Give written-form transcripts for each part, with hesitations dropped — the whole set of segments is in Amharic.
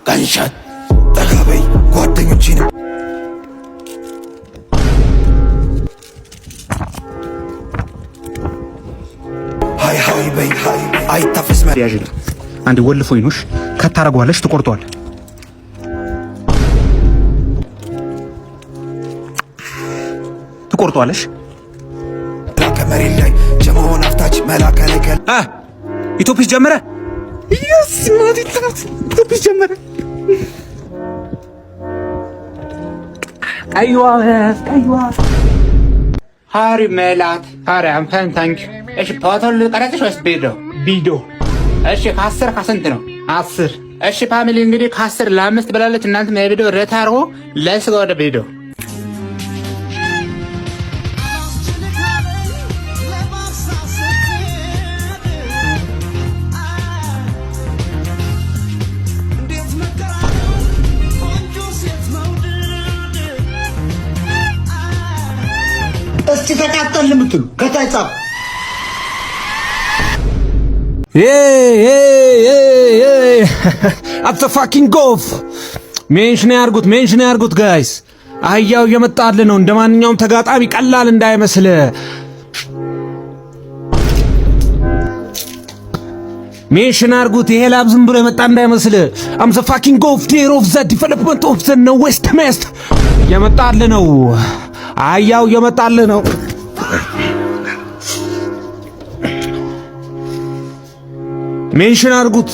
Gunshot ጠጋ በይ ጓደኞቼንም Hi hi በይ አይታፈስ። ያዥል አንድ ወልፎኝ ነው። ከታረጓለሽ ትቆርጧል። ትቆርጧለሽ። ከመሬት ላይ ጀመሆን አፍታች መላከ ላይ ኢትዮፒስ ጀመረ። Yes፣ ኢትዮፒስ ጀመረ። ቀይዋ ቀይዋ። Hi ሜላት፣ hi, I'm fine, thank you። እሺ፣ ፎቶ ልቀረጽሽ ወይስ ቪዲዮ? ቪዲዮ። እሺ፣ ከ10 ከስንት ነው? 10። እሺ family፣ እንግዲህ ከ10 ለ5 ብላለች። እናንተም የቪዲዮ rate አድርጎ። Let's go ወደ ቪዲዮ። እስቲ ተቃጠል የምትሉ ከታች ጻፉ። At the fucking ጎፍ mention ያርጉት፣ mention ያርጉት guys። አህያው እየመጣልህ ነው። እንደ ማንኛውም ተጋጣሚ ቀላል እንዳይመስል። Mention አርጉት። ይሄ ላብ ዝም ብሎ የመጣ እንዳይመስል። I'm the fucking ጎፍ ዴር of the development of the west ሜስት። እየመጣልህ ነው። አህያው እየመጣልህ ነው። Mention አርጉት።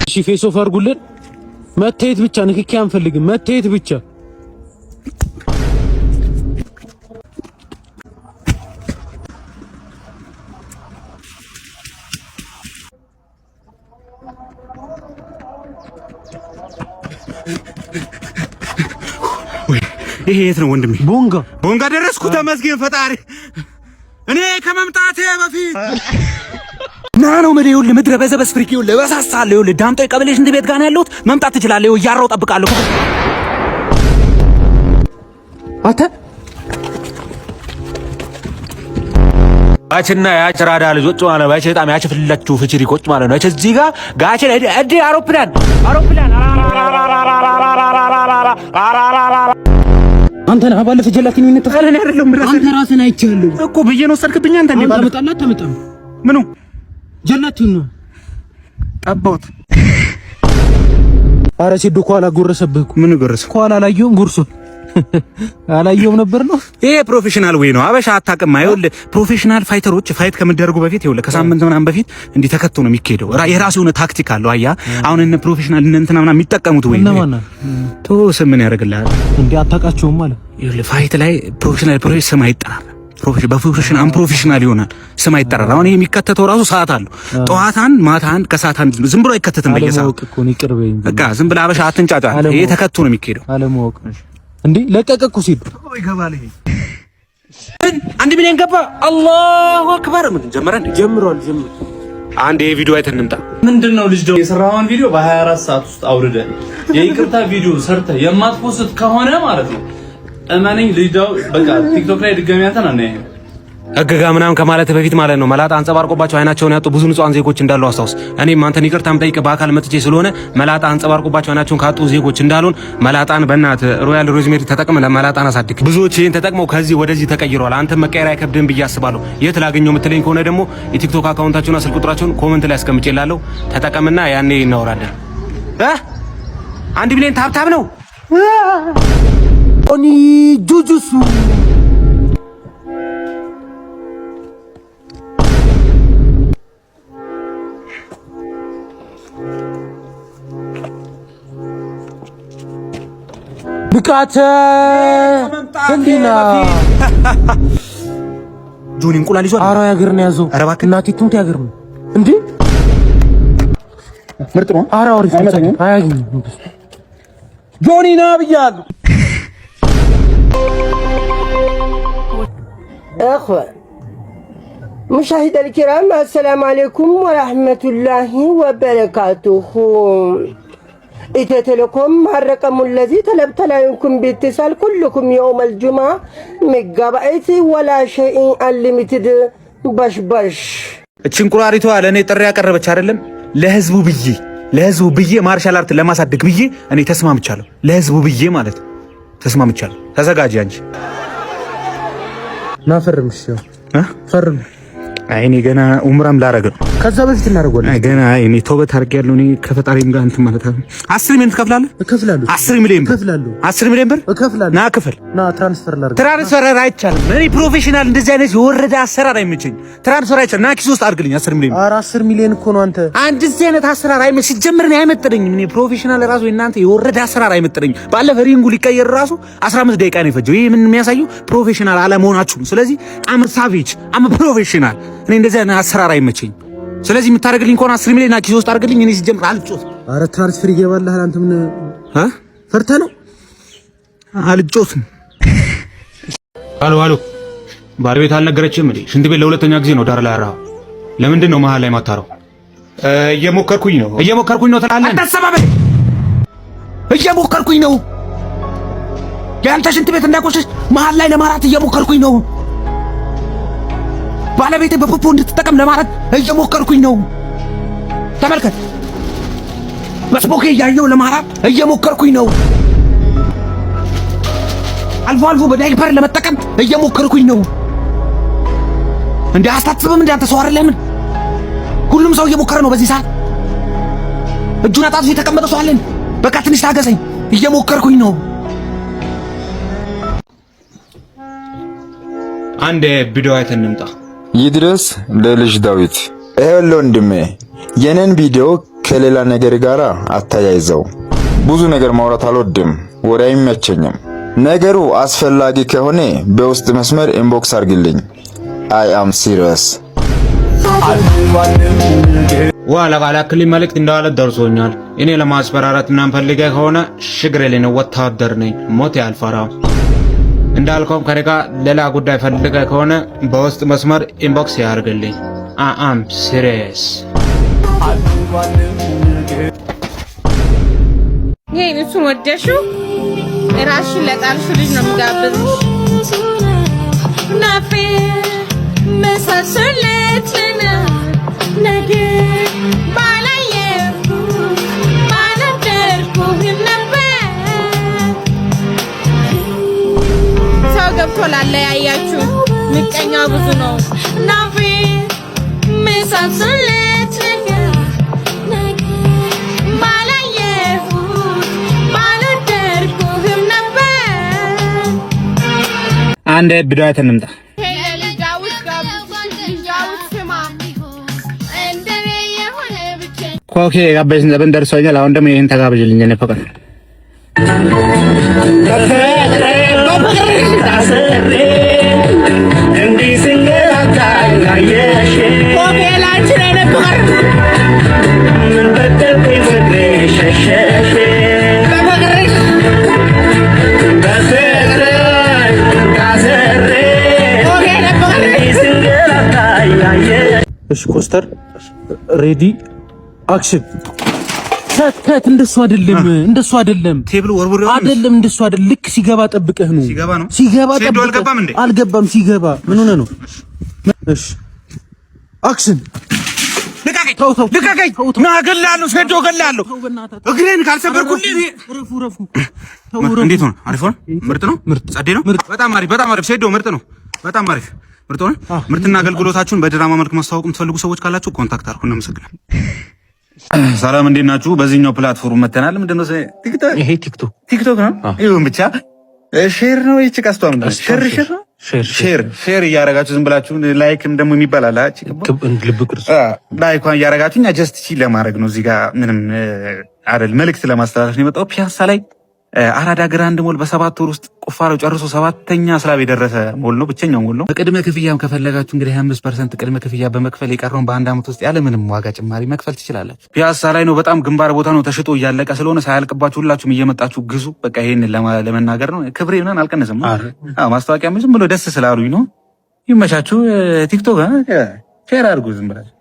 እሺ፣ face off አድርጉልን። መታየት ብቻ፣ ንክኪ አንፈልግም። መታየት ብቻ። ይሄ የት ነው ወንድሜ? ቦንጋ። ቦንጋ ደረስኩ። ተመስገን ፈጣሪ። እኔ ከመምጣቴ በፊት ና ነው መደ። ይኸውልህ ምድረ በዘበስ ፍሪክ፣ ይኸውልህ በሳሳለሁ። ይኸውልህ ዳምጠው የቀበሌ ሽንት ቤት ጋር ነው ያለሁት። መምጣት ትችላለህ። ይኸው እያራው እጠብቃለሁ። አንተ ያችና ያች ራዳ ልጆች ማለት ነው። ያች በጣም ያች ፍላችሁ ፍችሪኮች ማለት ነው። ያች እዚህ ጋር ጋችን እዲ አውሮፕላን አውሮፕላን። አንተ ነህ ባለፈ ጀላቲን የሚነጥፍ። ኧረ እኔ አይደለሁም። አንተ ራስህን አይቻለሁ እኮ ብዬ ነው ወሰድክብኝ። አንተ እንዴ ባለፈ ታመጣለህ አታመጣም? ምኑ? ጀላቲን ነው። ጠባሁት። ኧረ ሴዶ ከኋላ ጎረሰብህ እኮ። ምን ጎረሰ? ከኋላ አላየሁም፣ ጎርሶ አላየሁም ነበር ነው። ይሄ professional way ነው። አበሻ አታውቅም። ይኸውልህ professional fighter ኦች fight ከመደረጉ በፊት፣ ይኸውልህ ከሳምንት ምናምን በፊት እንዲህ ተከቶ ነው የሚካሄደው። የራሱ የሆነ ታክቲክ አለው። አያ አሁን እነ professional እነ እንትና ምናምን የሚጠቀሙት ወይ እነማን? ቶ ስም ምን ያደርግልሃል? እንዴ አታውቃቸውም ማለት? ይኸውልህ fight ላይ professional ስም አይጠራም። በ profession unprofessional ይሆናል። ስም አይጠራም። አሁን ይሄ የሚከተተው ራሱ ሰዓት አለው። ጠዋት አንድ፣ ማታ አንድ፣ ከሰዓት አንድ፣ ዝም ብሎ አይከተትም በየሰዓቱ። አለማወቅ እኮ ነው። ይቅር በይኝ። በቃ ዝም ብለህ አበሻ አትንጫጫ። ይሄ ተከቶ ነው የሚካሄደው። አለማወቅ እንዴ ለቀቀ እኮ ሲሉ ይገባል። ይሄ 1 ሚሊዮን ገባ። አላሁ አክበር። ምን ጀመረ እንዴ? ጀምሯል። ጀምሯል። አንድ ይሄ ቪዲዮ አይተን እንምጣ። ምንድን ነው ልጅ የሰራውን ቪዲዮ በ24 ሰዓት ውስጥ አውርደህ የይቅርታ ቪዲዮ ሰርተህ የማት post ከሆነ ማለት ነው፣ እመነኝ ልጅ በቃ ቲክቶክ ላይ ድጋሚ አንተን አናይህም። ህግጋ ምናምን ከማለት በፊት ማለት ነው መላጣ አንጸባርቆባቸው አይናቸውን ያጡ ብዙ ንጹሃን ዜጎች እንዳሉ አስታውስ። እኔም አንተን ይቅርታ የምጠይቅ በአካል መጥቼ ስለሆነ መላጣ አንጸባርቆባቸው አይናቸውን ካጡ ዜጎች እንዳሉን መላጣን በእናት ሮያል ሮዝሜሪ ተጠቅመ ለመላጣን አሳድግ። ብዙዎች ይህን ተጠቅመው ከዚህ ወደዚህ ተቀይረዋል። አንተን መቀየር አይከብድም ብዬ አስባለሁ። የት ላገኘው የምትለኝ ከሆነ ደግሞ የቲክቶክ account ኣቸውና ስልክ ቁጥራቸውን comment ላይ አስቀምጬላለሁ። ተጠቀምና ያኔ እናወራለን። 1 ሚሊዮን tap tap ነው። ኦኒ ጁጁሱ። ንቃተ ህሊና። ጆኒ እንቁላል ይዟል። ኧረ ያገር ነው ያዘው። ኧረ እባክህ። እናቴ ትሙት ያገር ነው እንዴ! ምርጥ ነው። ኧረ አሪፍ ነው። አያገኝም። ጆኒ ና ብያለሁ። أخوة مشاهدي الكرام، السلام عليكم ورحمة الله وبركاته. ኢትዮ ቴሌኮም الرقم الذي طلبت لا يمكن باتصال كلكم يوم الجمعة ميجابايت ولا شيء unlimited በሽበሽ። እቺ እንቁራሪቷ ለእኔ ጥሪ ያቀረበች አይደለም ለህዝቡ ብዬ። ለህዝቡ ብዬ martial art ለማሳደግ ብዬ እኔ ተስማምቻለሁ። ለህዝቡ ብዬ ማለት ተስማምቻለሁ። ተዘጋጂ አንቺ። ና ፈርም። እሺ ፈርም። አይ እኔ ገና ኡምራም ላረግ ነው። ከዛ በፊት እናደርገዋለን። አይ ገና እኔ ተውበት አድርጌያለሁ። እኔ ከፈጣሪም ጋር እንትን ማለት አለ። 10 ሚሊዮን ትከፍላለህ? እከፍላለሁ። 10 ሚሊዮን ብር እከፍላለሁ። 10 ሚሊዮን ብር እከፍላለሁ። ና ክፈል። ና transfer ላድርግ። Transfer አይቻልም። እኔ professional እንደዚህ አይነት የወረደ አሰራር አይመቸኝም። Transfer አይቻልም። ና ኪስ ውስጥ አድርግልኝ 10 ሚሊዮን። ኧረ 10 ሚሊዮን እኮ ነው አንተ። እንደዚህ አይነት አሰራር አይመ ሲጀምር እኔ አይመጥነኝም። እኔ professional ራሱ እናንተ የወረደ አሰራር አይመጥነኝም። ባለፈ ring ኡ ሊቀየር ራሱ 15 ደቂቃ ነው የፈጀው። ይሄ ምን የሚያሳየው professional አለመሆናችሁ ነው። ስለዚህ I'm savage, I'm professional። እኔ እንደዚህ አይነት አሰራር አይመቸኝም። ስለዚህ የምታደርግልኝ ከሆነ 10 ሚሊዮን ኪስ ውስጥ አድርግልኝ። እኔ ሲጀምር አልጮትም። ኧረ transfer ይገባልሃል። አንተ ምን ፈርተህ ነው? አልጮትም። አሎ አሎ፣ ባለቤት አልነገረችም እንዴ? ሽንት ቤት ለሁለተኛ ጊዜ ነው ዳር ላይ ያራኸው። ለምንድን ነው መሀል ላይ ማታረው? እየሞከርኩኝ ነው። እየሞከርኩኝ ነው ትላለህ። አታሰባበል። እየሞከርኩኝ ነው። የአንተ ሽንት ቤት እንዳይቆሽሽ መሀል ላይ ለማራት እየሞከርኩኝ ነው። ባለቤቴ በፖፖ እንድትጠቀም ለማድረግ እየሞከርኩኝ ነው። ተመልከት፣ በስፖኬ እያየው ለማራት እየሞከርኩኝ ነው። አልፎ አልፎ በዳይፐር ለመጠቀም እየሞከርኩኝ ነው። እንዴ አስታስብም? እንዴ አንተ ሰው አይደለህም? ሁሉም ሰው እየሞከረ ነው በዚህ ሰዓት። እጁን አጣጥፎ የተቀመጠ ሰው አለን። በቃ ትንሽ ታገሰኝ፣ እየሞከርኩኝ ነው። አንድ ቪዲዮ አይተን እንምጣ። ይድረስ ለልጅ ዳዊት። ይኸውልህ ወንድሜ የኔን ቪዲዮ ከሌላ ነገር ጋር አታያይዘው። ብዙ ነገር ማውራት አልወድም፣ ወሬ አይመቸኝም። ነገሩ አስፈላጊ ከሆነ በውስጥ መስመር inbox አድርግልኝ። I am serious። ዋ ለላክልኝ መልእክት እንዳለ ደርሶኛል። እኔ ለማስፈራራት ምናምን ፈልገህ ከሆነ ችግር የለኝም፣ ወታደር ነኝ፣ ሞት አልፈራም። እንዳልከውም ከኔ ጋር ሌላ ጉዳይ ፈልገህ ከሆነ በውስጥ መስመር inbox ያርግልኝ። I'm serious። ይሄን እሱን ወደሽው ራስሽን ለጣልሽው ልጅ ነው የምጋብዝሽ። ናፌ መሳሰለት ነገር ባላየሁ ባላደርኩህም ነበር። ሰው ገብቶ ላለያያችሁ ምቀኛው ብዙ ነው። ናፌ መሳሰለት ነገር ባላየሁት ባላደርኩህም ነበር። አንድ ቪዲዮ አይተን እንምጣ። ኮኬ የጋበዝን ዘበን ደርሶኛል። አሁን ደግሞ ይሄን ተጋብዥልኝ የኔ ፍቅር። እሺ ኮስተር ready action። Cut cut። እንደሱ አይደለም፣ እንደሱ አይደለም። Table ወርውር አይደለም፣ እንደሱ አይደለም። ልክ ሲገባ ጠብቀህ ነው። ሲገባ ነው። ሲገባ ሴዶ ጠብቀህ። አልገባም እንዴ? አልገባም። ሲገባ ምን ሆነ ነው? እሺ action። ልቀቀኝ! ልቀቀኝ! ና እገልሃለሁ፣ ሴዶ እገልሃለሁ። እግሬን ካልሰበርኩልህ ረፉ ረፉ። እንዴት ሆነ? አሪፍ ሆነ? ምርጥ ነው። ጸዴ ነው። በጣም አሪፍ፣ በጣም አሪፍ። ሴዶ ምርጥ ነው። በጣም አሪፍ ምርጥ ሆነ። ምርትና አገልግሎታችሁን በድራማ መልክ ማስተዋወቅ የምትፈልጉ ሰዎች ካላችሁ contact አድርጉ። እናመሰግናለን። ሰላም፣ እንዴት ናችሁ? በዚህኛው platform መተናል። ምንድነው ቲክቶክ? ይሄ ቲክቶክ ቲክቶክ ነው። ይሁን ብቻ share ነው። ይቺ ቀስቷ ምንድን ነው? Share share ነው። Share share እያደረጋችሁ ዝም ብላችሁ like ም ደግሞ የሚባል አለ። ልብ ቅርጽ Like ኳን እያደረጋችሁ እኛ just chill ለማድረግ ነው። እዚህ ጋር ምንም አይደል፣ መልእክት ለማስተላለፍ ነው የመጣው። ፒያሳ ላይ አራዳ ግራንድ ሞል በ7 ወር ውስጥ ቁፋሮ ጨርሶ ሰባተኛ slab የደረሰ ሞል ነው። ብቸኛው ሞል ነው። በቅድመ ክፍያም ከፈለጋችሁ እንግዲህ 25% ቅድመ ክፍያ በመክፈል የቀረውን በአንድ ዓመት ውስጥ ያለ ምንም ዋጋ ጭማሪ መክፈል ትችላላችሁ። ፒያሳ ላይ ነው። በጣም ግንባር ቦታ ነው። ተሽጦ እያለቀ ስለሆነ ሳያልቅባችሁ ሁላችሁም እየመጣችሁ ግዙ። በቃ ይሄንን ለመናገር ነው። ክብሬ ምናምን አልቀነስም። አዎ ማስታወቂያ ዝም ብሎ ደስ ስላሉኝ ነው። ይመቻችሁ። ቲክቶክ share አድርጉ ዝም ብላችሁ።